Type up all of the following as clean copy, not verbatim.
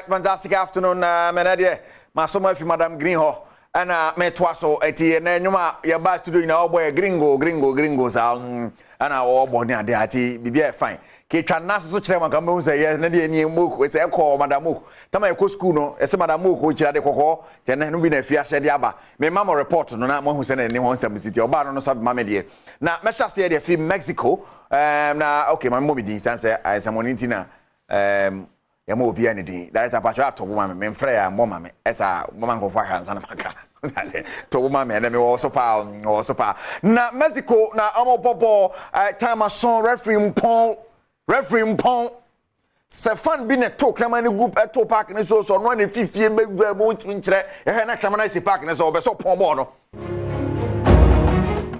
Fantastic afternoon na mɛnɛ deɛ masom afi Madam Green hɔ ɛna metoa so. Ɛti ɛnɛ nnwom a yɛba studio nyinaa wɔbɔ yɛ gringo gringo gringo saa ɛna wɔbɔ ne adeɛ ati biribi ayɛ fine. Ketwa nase so kyerɛ mu anka mbɛhu sɛ yɛ ne deɛ nie mok sɛ ɛkɔ Madam Mok tama yɛkɔ school no, ɛsɛ Madam Mok kyerɛ ade kɔkɔɔ kyɛ ne no bi na afi ahyɛ de aba. Mema mo report no na moahu sɛ ne ho nsɛm si ti ɔbaa no so abɛma me deɛ na mɛhyɛ aseɛ deɛ fi Mexico na okay, ma memmɔ me din san sɛ nsɛmɔne nti na yɛma obiara ne din. Director Patro ato bo ma me, memfrɛ yɛ mmɔ ma me ɛsa mɔma nkɔfoɔ ahwɛ ansa na maka to bo ma me. Ɛnɛ mewɔ so paa, wɔ so paa. Na Mexico na ɔmo bɔ bɔɔl, time aso, referee mpɔn, referee mpɔn sɛ fan bi na ɛto kraman no gu ɛto park ne so ɔno ana fifie mbɛwura mu ntumi nkyerɛ ɛhwɛ na kraman no asi park ne so ɔbɛ sɛ ɔpɔn bɔɔl no.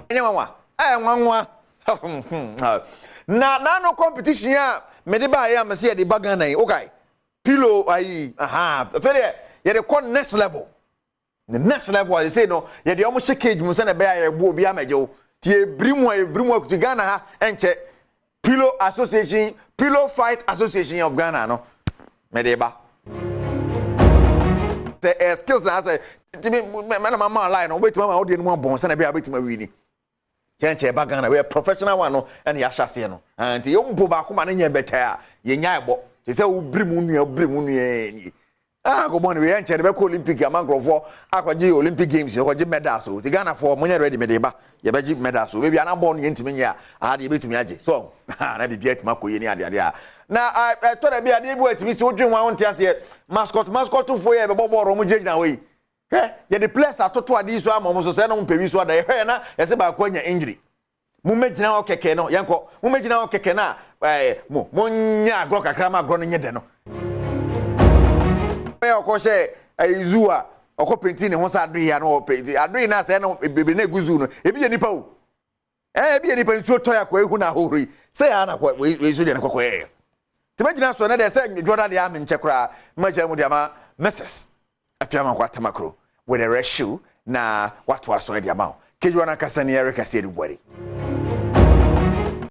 Ɛnyɛ nwanwa, ɛyɛ nwanwa. Na n'ano competition a mede baayɛ a mɛsɛ yɛde ba Ghana yi, okay, pillow ayi aha afei deɛ yɛde kɔ next level. The next level a yɛsɛ no, yɛde ɔmo hyɛ cage mu sɛnɛ ɛbɛyɛ a yɛbu obi amagye wo ti ebiri mu a ebiri mu akutu. Ghana ha ɛnkyɛ Pillow Association, Pillow Fight Association of Ghana no mɛde ba sɛ ɛ skills na asɛ timi mɛna mama line no wobɛtumi ama wodeɛ no mu abɔn sɛnɛ ɛbɛyɛ a wobɛtumi awi ni kyɛnkyɛn ba Ghana wɔyɛ professional one no ɛna yɛahyɛ aseɛ no. Nti yɛn mpo baako ma ne nyɛ bɛtɛ a yɛnya ɛbɔ te sɛ wobiri mu nua, wobiri mu nua nie ah kò bɔ ne wei nkyɛn de bɛkɔ Olympic ama nkurɔfoɔ akɔgye Olympic Games, akɔgye medals o. Ti Ghanafoɔ mo nyɛ ready, mede ba yɛbɛgye medals o. Beebi ana bɔɔl no yɛntumi nyɛ a, aha deɛ yɛbɛtumi agye so na biribi atumi akɔ yie ne adeade a na ɛtɔ da bi adeɛ bi wɔ atumi si wodwen wɔn a wonte aseɛ. Mascot, mascot foɔ yɛ bɛbɔ bɔɔl, wɔn gyinagyina hɔ yi. Hwɛ, yɛde players atoto ade yi so ama wɔn so sɛ ɛna wɔn mpɛ bi so ada. Yɛhwɛ yɛ na yɛsɛ baako anya injury. Mo mmɛgyina hɔ kɛkɛ no, yɛnkɔ mo mmɛgyina hɔ kɛkɛ na mo nyɛ agorɔ kakra ma agorɔ no nyɛ dɛ no. Bɛyɛ ɔkɔ hyɛ ɛyi zoo a ɔkɔ paint ne ho sɛ adoe a na ɔwɔ paint adoe na sɛ ɛna bebree na egu zoo no, ebi yɛ nipa o, ebi yɛ nipa. Nsuo tɔ yɛ akɔ ehu na ahohoro yi sɛ yɛ ana kɔ wei so deɛ ne kɔkɔ yɛ te bɛgyina so ne deɛ sɛ dwoda deɛ ame nkyɛ koraa mmakyɛ mu deɛ ama Mrs Afiamankɔ Atamakoro with a red shoe na wato aso de ama wo kejuwa no ankasa ne yɛreka sɛ ɛde buare.